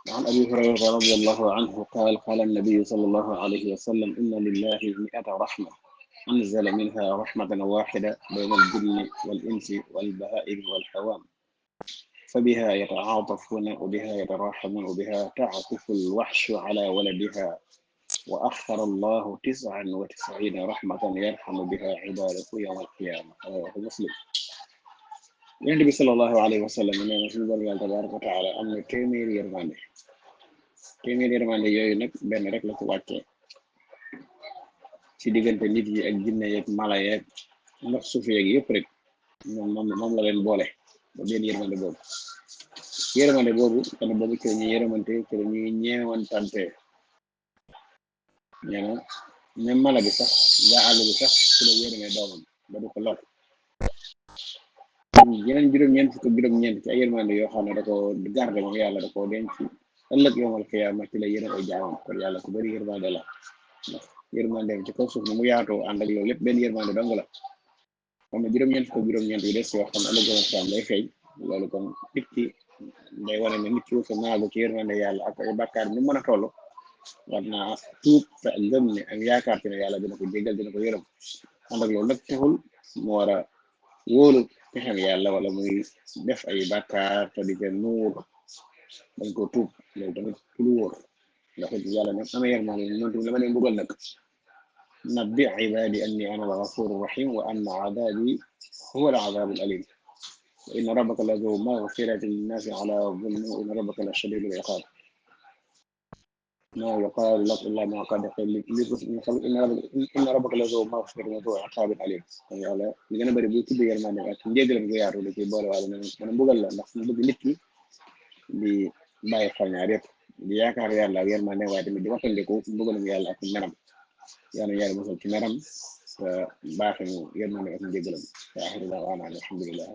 عن أبي هريرة رضي الله عنه قال قال النبي صلى الله عليه وسلم إن لله 100 رحمة أنزل منها رحمة واحدة بين الجن والإنس والبهائم والحيوان فبها يتعاطفون وبها يتراحمون وبها تعطف الوحش على ولدها وأخر الله 99 رحمة يرحم بها عباده يوم القيامة رواه مسلم. النبي صلى الله عليه وسلم nee na suñu borom yàlla tabaaraka wa taala am na téeméeri yërmande yooyu nag benn rek la ko wàccee ci diggante nit yi ak jinne yeeg mala yeeg ndox suuf yeeg yëpp rek moom la leen boole ba benn yërmande boobu kon boobu ci la ñuy yërmante ci la ñuy ñeewantante nee na même mala bi sax nga àll bi sax ci la yërmee doomam ba du ko lor yeneen juróom-ñeent fukk juróom-ñeent ci ay yërmande yoo xam ne da ko garde moom yàlla da koo denc ëllëg yowmal xiyaama ci la yërëm ay jaamam kon yàlla ku bëri yërmande la ndax yërmandeem ci kaw suuf ni mu yaatoo ànd ak loolu lépp benn yërmande dong la xam ne juróom-ñeent fukk juróom-ñeent yi des yoo xam ne ëllëg yowmal xiyaama day feeñ loolu kon nit ki day wane ne nit ki fa naagu ci yërmande yàlla ak ay bàkkaar ni mën a toll war naa tuub te gëm ne ak yaakaar ci ne yàlla dina ko jéggal dina ko yërëm ànd ak loolu nag taxul mu war a wóolu pexem yàlla wala muy def ay bàkkaar te di ko nuur dañ ko tuub loolu tamit ku lu wóor ndax yàlla nag amee yërmande noonu tamit la ma leen mbugal nag nabbi ibadi anni ana al-ghafuru rahim wa anna adabi huwa al-adabu al-alim wa inna rabbaka la zu maghfiratin linnasi ala zulmi wa inna rabbaka la shadidul iqab ما يقال لك إلا ما قد قيل إن ربك لذو مغفرة وذو عقاب عليم kon yàlla li gën a bëri bu tudd yërmande ak njéggalam gu yaatu da ciy boole waale man mbugal la ndax mu bëgg nit ki di bàyyi xel ñaar yëpp di yaakaar yàlla ak yërmande waaye tamit di wattandiku mbugalum yàlla ak meram yàlla musal ci meram te baaxe ñu yërmande ak njéggalam wa axiru da'waana alhamdulillah